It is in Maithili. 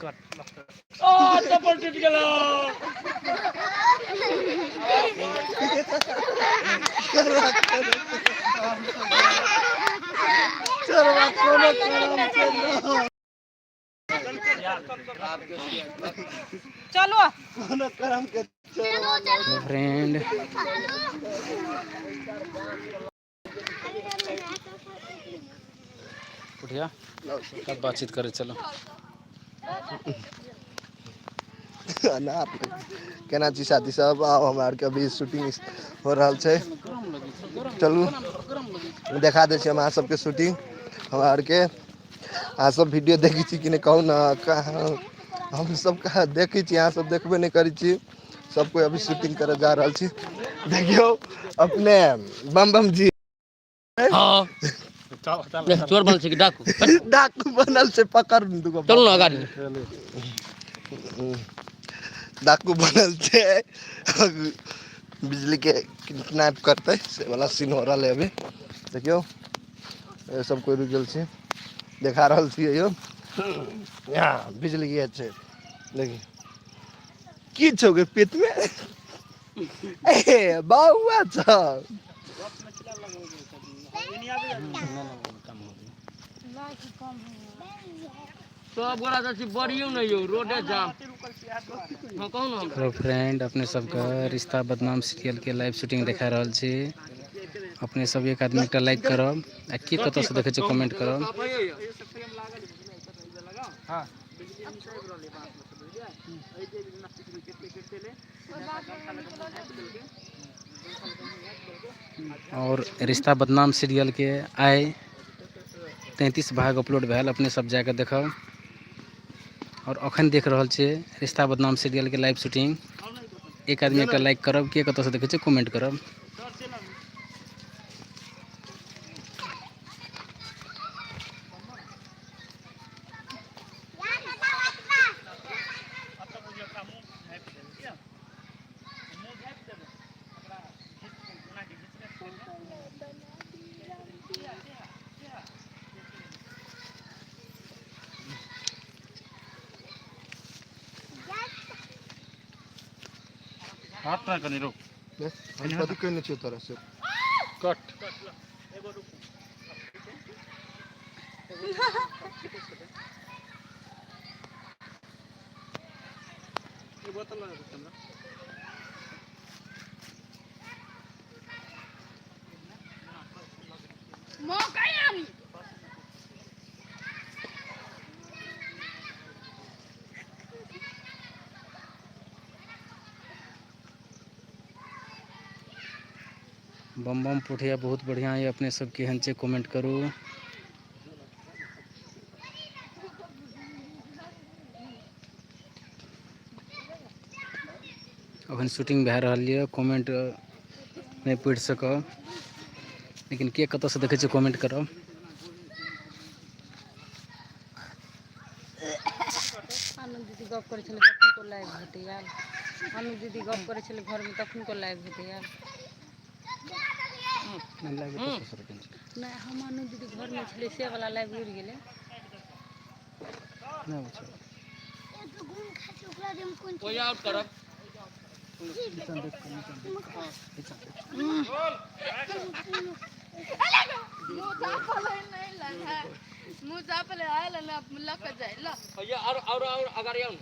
ओ चप्पल टूटि गेलो। चोरवा कोनो करम के न। चलो। कोनो करम के चोरवा। फ्रेंड, उठिया, कब बातचीत करे? चलो। अनार केना छी साथी सब? आउ, हमरा आरके अभी शूटिंग हो रहल छै। चलू, देखा दै छी हम अहाँ सबके शूटिंग हमरा आरके। अहाँ सब वीडियो देखै छी कि नहि, कहू ने? हम सब कहाँ देखै छी, अहाँ सब देखबे नहि करै छी। सब कोइ अभी शूटिंग करे जा रहल छी। देखियौ अपने बम बम जी। हाँ, चोर बनल छै कि डाकू? डाकू बनल छै, पकड़ दूगो। चलू ने अगाड़ी। डाकू बनल छै, बिजली के किडनैप करतै से वाला सीन हो रहल है अभी। देखियौ, सब कोइ रुकि गेल छै, देखा रहल छियै यौ। यहाँ बिजली के छै, देखी की छौ गे पेट में? ए बौआ छौ। सब गोरा जाइ छी बड़ियो नहि यौ, रोडे जाम। हाँ, कहू ने हमरा। हेलो फ्रेंड, अपने सबके रिश्ता बदनाम सीरियल के लाइव शूटिंग देखा रहल छी। अपने सब एक आदमी एकटा लाइक करब आ की कतऽ से देखै छी, कमेंट करब। और रिश्ता बदनाम सीरियल के आइ 33 भाग अपलोड भेल, अपने सब जाके देखब। और अखन देख रहल छियै रिश्ता बदनाम सीरियल के लाइव शूटिंग। एक आदमी एकटा लाइक करब, के कतऽ से देखै छियै, कमेंट करब। हाथ ना कनी रोक। हम कथी कहने छियौ तोरा से? कट। बम बम पोठिया बहुत बढ़िया है। अपने सब केहन छै, कमेंट करू। अखन शूटिंग भए रहल यऽ, कमेंट नहि पढ़ि सकब, लेकिन के कतऽ से देखै छियै, कमेंट करब। अनु दीदी गप करै छलै तखन को लाइव हेतै यार। अनु दीदी गप करै छलै घरमे तखन को लाइव हेतै यार। नहि, हम अनु दीदी घरमे छलै से वाला लाइव उड़ि गेलै। कोई आउट करब। और अगाडि आउनु।